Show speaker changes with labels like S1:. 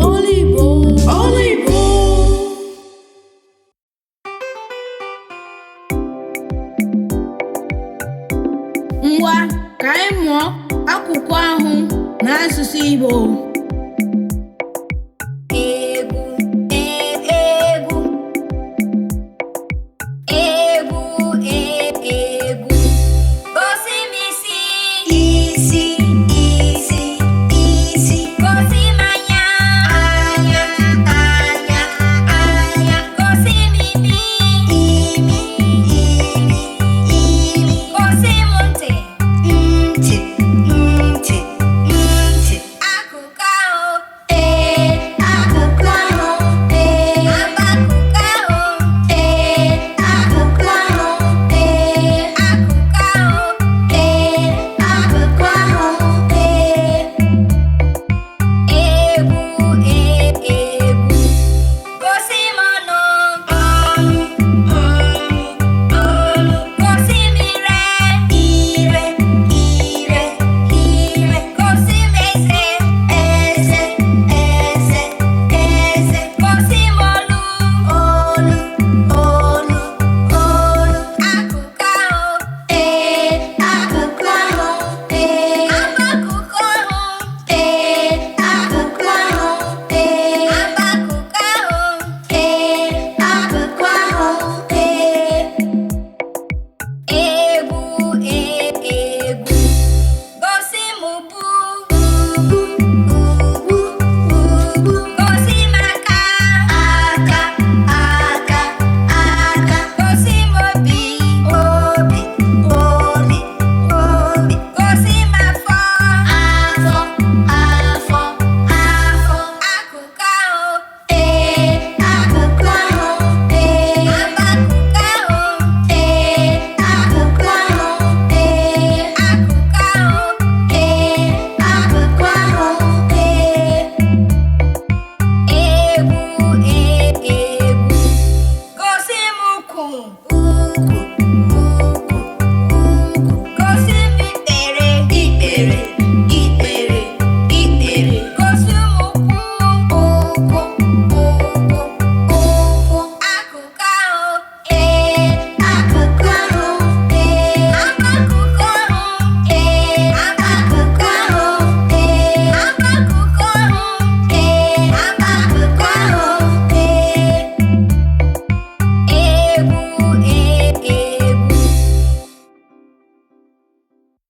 S1: Olibo, Olibo. Ngwa, ka anyị mụọ akụkụ ahụ n'asụsụ Igbo.
S2: Egwu, egwu, egwu, egwu. Gosi m isi, isi, isi, isi. Gosi m anya, anya, anya, anya. Gosi m imi, imi, imi, imi. Gosi m ntị, ntị, ntị, ntị. Akụkụ ahụ, ee, akụkụ ahụ, ee, akụkụ ahụ, ee, akụkụ ahụ, ee, akụkụ ahụ, ee, akụkụ ahụ, ee. Egwu, egwu. Gosi m ọnụ, ọnụ, ọnụ, ọnụ. Gosi m ire, ire, ire, ire. Gosi m eze, eze, eze, eze. Gosi m olu, olu, olu, olu. Akụkụ ahụ, ee, akụkụ ahụ, ee, akụkụ ahụ, ee, akụkụ ahụ, ee, akụkụ ahụ, ee, akụkụ ahụ, ee. Egwu, egwu. Gosi m ubu, ubu, ubu, ubu. Gosi m aka, aka, aka, aka. Gosi m obi, obi, obi, obi. Gosi m afọ, afọ, afọ, afọ. Akụkụ ahụ, ee, akụkụ ahụ, ee, akụkụ ahụ, ee, akụkụ ahụ, ee, akụkụ ahụ, ee, akụkụ ahụ, ee. Egwu, egwu. Gosi m ukwu, ukwu, ukwu, ukwu. Gosi m ikpere, ikpere,